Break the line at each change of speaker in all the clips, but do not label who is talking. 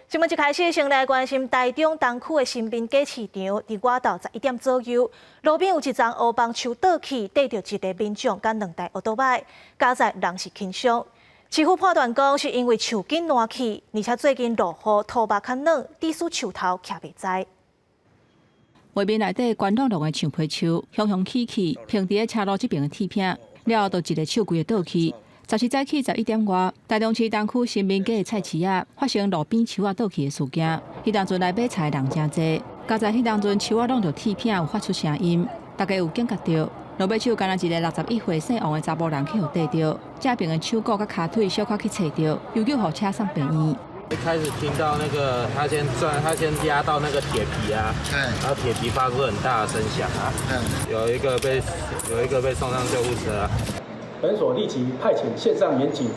新聞一開始先來關心台中東區的新民街市場，佇外晝11點左右，路邊有一叢烏枋樹倒去，硩著一个民眾佮兩台歐多擺，加載人是輕傷。市府判斷講是因為樹根爛去，而且最近落雨，土肉較軟，致使樹頭徛袂在。
畫面內底懸朗朗的橡皮樹，雄雄起起，平佇咧車路這邊的鐵片，了後就一个樹規个倒去。14早起11點外，台中市東區新民街的菜市仔發生路邊樹仔倒去的事件。彼當陣來買菜的人誠濟，佳哉彼當陣樹仔挵著鐵片有發出聲音，大家有警覺著。落尾手干焦一个61歲姓王的查埔人去予硩著，正爿的手股佮跤腿小可去切著，急救予車送病院。
一開始聽到那個，他先轉，他先壓到那個鐵皮啊，然後鐵皮發出很大的聲響啊，有一個被送上救護車啊。
本所立即派遣線上員警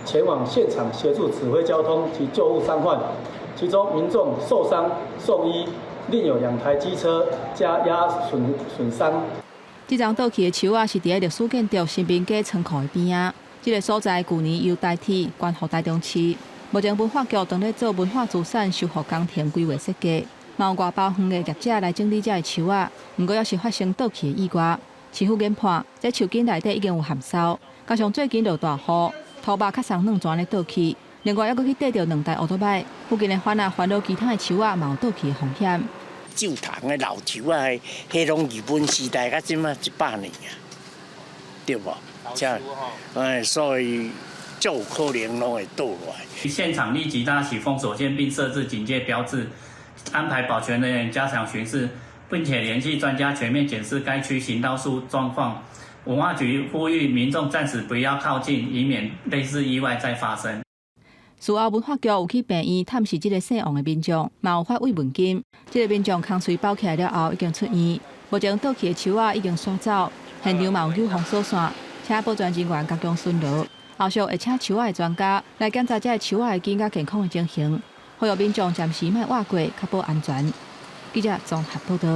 前往現場協助指揮交通及救護傷患，其中民眾受傷送醫，另有兩台機車加壓損傷。
這叢倒去的樹仔是佇咧歷史建築新民街倉庫的邊仔，這个所在舊年由台鐵捐予台中市，目前文化局當咧做文化資產修復工程規劃設計，嘛有外包園藝業者來整理這个樹仔，毋過猶是發生倒去的意外。市府研判，這樹根內底已經有含梢，加上最近落大雨，土肉較鬆軟全咧倒去，另外猶閣去硩著兩台歐多擺，附近的番仔煩惱其他的樹仔嘛有倒去的風險。
舊塘的老樹仔，彼攏日本時代到這馬100年啊，對無？這，哎，所以就有可能攏會倒落來。
現場立即拉起封鎖線，並設置警戒標誌，安排保全人員加強巡視，並且聯繫專家全面檢視該區行道樹狀況。文化局呼籲民眾暫時不要靠近，以免類似意外再發生。
事後文化局有去病院探視這个姓王的民眾，嘛有發慰問金。這个民眾空喙包起來了後已經出院，目前倒去的樹仔已經刷走，現場嘛有扭封鎖線，請保全人員加強巡邏。後續會請樹仔的專家來檢查這个樹仔的根佮健康的情形，呼籲民眾暫時莫倚過，確保安全。記者綜合報道。